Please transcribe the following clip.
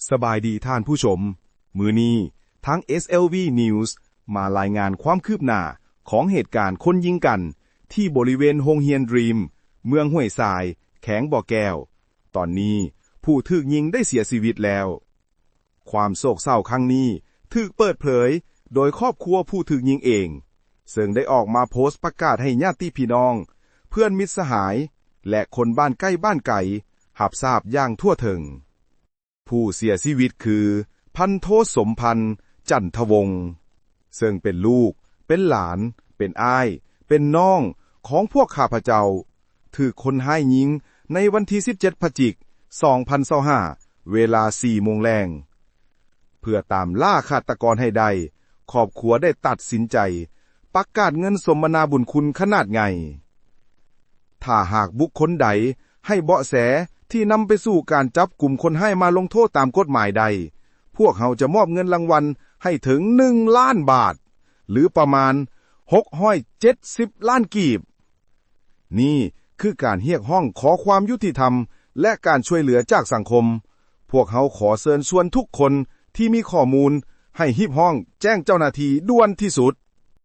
ສະບາຍດີທ່ານຜູ້ຊົມ, ມື້ນີ້ທາງ ເອສແອລວີ News ມາລາຍງານຄວາມຄືບໜ້າຂອງເຫດການຄົນຍິງກັນ ທີ່ບໍລິເວນໂຮງຮຽນ Dream ເມືອງຫ້ວຍຊາຍ ແຂວງບໍ່ແກ້ວ. ຕອນນີ້ຜູ້ຖືກຍິງໄດ້ເສຍຊີວິດແລ້ວ. ຄວາມໂສກເສົ້າຄັ້ງນີ້ຖືກເປີດເຜີຍໂດຍຄອບຄົວຜູ້ຖືກຍິງເອງ, ເຊິ່ງໄດ້ອອກມາໂພສປະກາດໃຫ້ຍາດຕິພີ່ນ້ອງ, ເພື່ອນມິດສະຫາຍ ແລະ ຄົນບ້ານໃກ້ບ້ານໄກຮັບຊາບຢ່າງທົ່ວເຖິງ. ຜູ້ເສຍຊີວິດຄື ພັນໂທ ສົມພັນ ຈັນທະວົງ ເຊິ່ງເປັນລູກ, ເປັນຫຼານ, ເປັນອ້າຍ, ເປັນນ້ອງຂອງພວກຂ້າພະເຈົ້າ, ຖືກຄົນຮ້າຍຍິງໃນວັນທີສິບເຈັດ ພະຈິກ ສອງພັນຊາວຫ້າ ເວລາສີ່ໂມງແລງ. ເພື່ອຕາມລ່າຄາດຕະກອນໃຫ້ໄດ້, ຄອບຄົວໄດ້ຕັດສິນໃຈປະກາດເງິນສົມມະນາບຸນຄຸນຂະໜາດໃຫຍ່. ຖ້າຫາກບຸກຄົນໃດໃຫ້ເບາະແສທີ່ນຳໄປສູ່ການຈັບກຸມຄົນຮ້າຍມາລົງໂທດຕາມກົດໝາຍໄດ້, ພວກເຮົາຈະມອບເງິນລາງວັນໃຫ້ເຖິງໜຶ່ງລ້ານບາດ ຫຼື ປະມານຫົກຮ້ອຍເຈັດສິບລ້ານກີບ. ນີ້ຄືການຮຽກຮ້ອງຂໍຄວາມຍຸຕິທຳ ແລະ ການຊ່ວຍເຫຼືອຈາກສັງຄົມ. ພວກເຮົາຂໍເຊີນຊວນທຸກຄົນທີ່ມີຂໍ້ມູນໃຫ້ຮີບຮ້ອງແຈ້ງເຈົ້າໜ້າທີ່ດ່ວນທີ່ສຸດ.